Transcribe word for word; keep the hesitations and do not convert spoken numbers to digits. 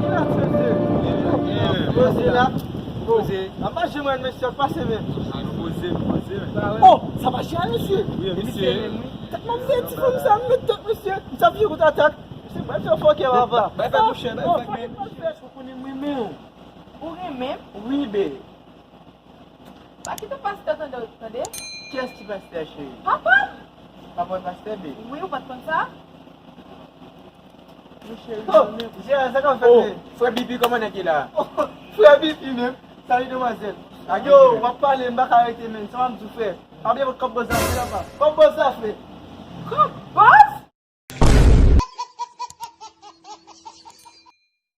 Kila ti mesye? Poze la. Poze. An pa janm wè mesye ap pase menm. A nou poze, nou poze. Oh, sa pa chal mesye? Wi, mesye. Tèt mwen fè ti fanm sa, m met tèt mesye. M sa vye kout atak. Mesye, bay fè fòkè papa. Bay fè mouche, bay fè men. Ou konnen m renmen w. Ou renmen m? Wi, be. Pa kite pastè tande w, tande? Kiyès ki pastè, cheri? Papa m! Papa w pastè, be? Wi, ou pa t konn sa? Monchè, oh, Jera, sa k ap fèt, oh, men? Frè Bipi, kòman nèg ye la? Oh, frè Bipi menm? Salut, demwazèl. Yo, w ap pale, m pa ka rete, men. Sa w ap di, frè? Pa bliye kòb bòs la, frè, papa. Kòb bòs la, frè. Kòb